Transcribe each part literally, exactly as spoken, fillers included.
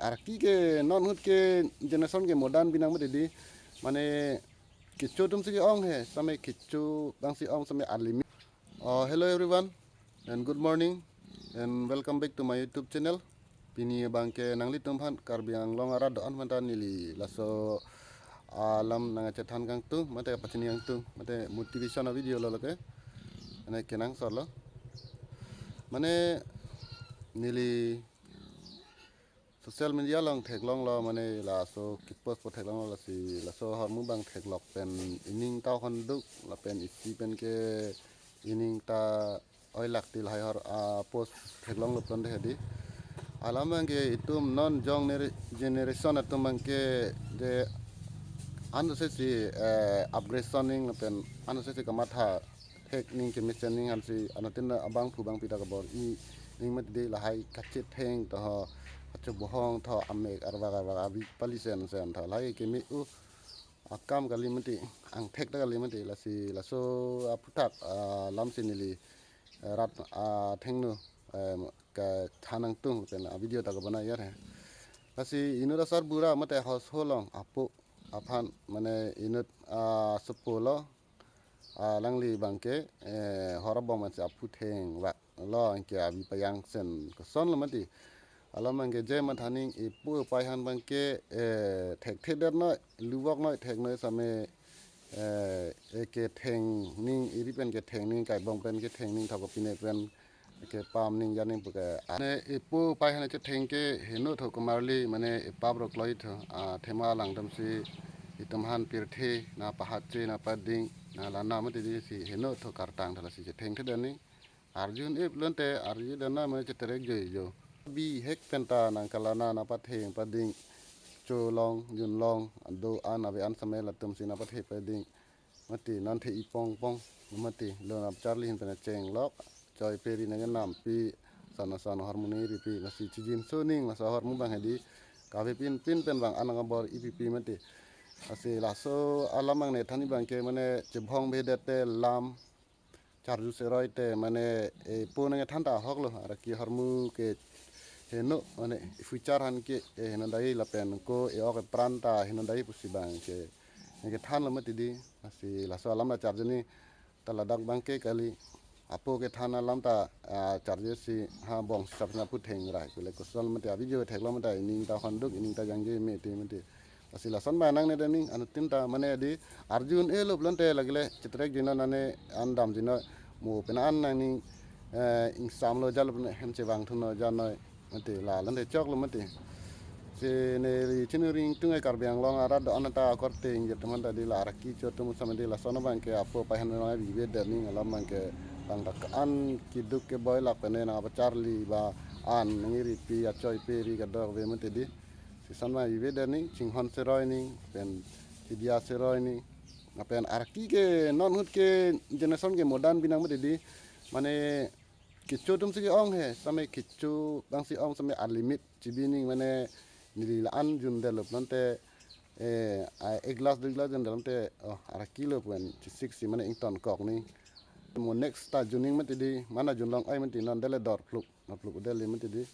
Arki ke non ahut ke generation ke modern pinang mati di. Mane kecho atum si ke-ong he, same kecho abang si ong same alimit. Uh, hello everyone and good morning and welcome back to my YouTube channel. Pini abang ke nanglitum aphan Karbi Anglong arat do-an aphan ta neli laso alam nangchethan kangtung, mate pachini kangtung, mate motivation a video lo lake. Mane kenangsot lo. Mane neli social media along theklonglo, mane laso kepost po theklonglo, lasi laso ahormu abang theklok pen ining ta honduk lapen isi pen ke ining ta oilak ti lahai ahor a post theklonglo pon de hedi. Alam abang ke itum non jong nere-, generation atum abang ke de an se si, eh, upgrade soning lapen an se si kamatha thek ning kemesen ning hansi anuttin abangphu abangpi ta kabor-i ning mati di, lahai kachetheng tho, kachobohong tho, amek arvak arvak abi pali sen sen tho, lahai keme-u akam kali mati, angthek ta kali mati, lasi laso aphuthak, ah, alam si neli, eh, rat, ah, athengno, eh, kethan kangtung pen a video ta kabonai yar he. Lasi inut asarbura mate household along apo aphan mane inut, ah, sopo lo, ah, alangli abang ke, eh, hor abong mansi aphu thengvak lo, anke abi payang sen koson lo mati. Alam abang ke je matha ning epo epai aphan abang ke, eh, thekthedet noi, luvok noi, thek noi same, eh, e ketheng ning, eri pen ketheng ning, kaibong pen ketheng ning, thok kopine pen kepam ning, jan ning puke. Mane epo epai aphan chetheng ke heno tho komarli, mane epap rok loi tho, ah, thema langdam si itum aphan pirthe na pahache na pading na lana mati di si heno tho kartang tho, lasi chethengthedet ning. Arju un-e pulote arjudetna mane cheterek joi jo. Bihek pen ta nangkalana na pathe pading. Cholong, junlong, do-an ave an same latum si na pathe pading. Mati non the ipong pong, mati lo na charli ahin pen chenglok. Choi peri nang nampi sana sana ahormu ningri pi, lasi chijinso ning laso ahormu abang hedi. Kave pinpin pen abang an kabor-i pipi mati. Lasi laso alam angnethan abang ke mane chebhong bedet te lam charju seroi te mane epo nangthan ta ahok lo, arki ahormu ke heno mane future aphan ke, eh, heno dai lapen ko e-ok epran ta heno dai pusi abang ke nangkethan lo mati di. Lasi laso alam ta charju ni ta ladak abang ke kali, apo kethan alam ta, ah, charju si ha bong sap na pu theng rai kule koson mati a video theklong mati ining ta honduk ining ta jangje mati mati. Lasi lason abang nangne de ning anuttin ta mane di arju un-e lo pulote lagile cheterek jino nane an damjino mo pen an nangning, eh, ingsam lo jalo pen hem chevang thuno janoi mati la lande chok lo mati. Si neli chini ringtung e Karbi Anglong arat do-an ta akorte ingjir teman ta di la arki cho atum same di lason abang ke apo apai aphan nang bibe de ning alam abang ke bang dak an keduk keboi lak pen nang apa charli ba an nangri pi achoi peri kadokave mati di. Sison ma ive de ning, chinghon seroi ning, pen chidia seroi ning, lapen arki ke non ahut ke generation ke modern pinang mati di, mane kecho atum si ke-ong he, same kecho abang si ong same alimit chibi ning, mane neli la-an jun develop nante, eh, a, ek glass dui glass jun develop nante, oh, arki lo pen chisik si mane ington kok ning. Mo next ta jun ning mati di, mana jun long ai mati non dele dor phluk, na phluk dele mati di.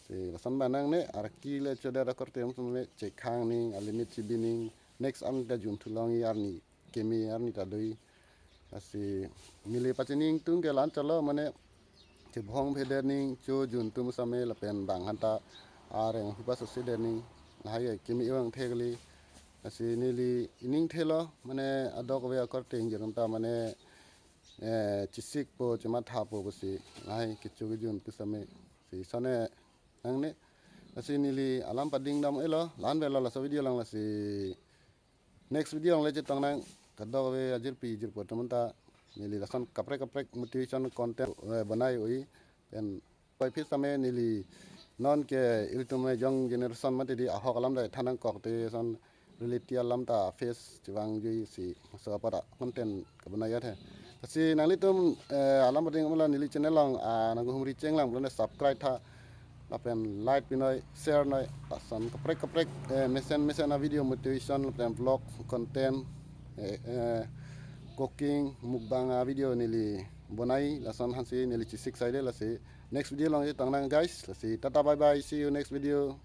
Si lason abang nangne arki le choda da korte atum same chekhang ning, alimit chibi ning, next an ta jun thulong i arni keme arni ta doi. Lasi neli pachini ingtung ke la-an cholo mane chebhong bhede ning cho jun atum same lapen bang hanta areng hupa sose de ning lahai keme ewang thekli. Lasi neli ining thelo mane adokave akorte ingjir atum ta mane, eh, chisik po chematha po pusi lahai kecho kejun atum same. Si sone nangne. Lasi neli alam pading dam elo, la-an velo laso video along, lasi next video along le chetong nang kadokave ajirpi jirpo atum ta neli lason kaprek kaprek motivation content, eh, bonai oi pen koi phis same neli non ke ilitum young generation mati di ahok alam dai than nangkok te son reality alam ta face chevang jui si so apara content kabonai yat he. Lasi nanglitum, eh, alam pading amala neli channel along, ah, nang humri cheng lang pulote subscribe tha lapen like pinoi share noi lason kaprek kaprek, eh, mesen mesen a video motivation lapen vlog content, eh, eh, cooking mukbang a video neli bonai lason hansi neli chisik sai de, lasi next video along chetong nang guys, lasi tata bye bye, see you next video.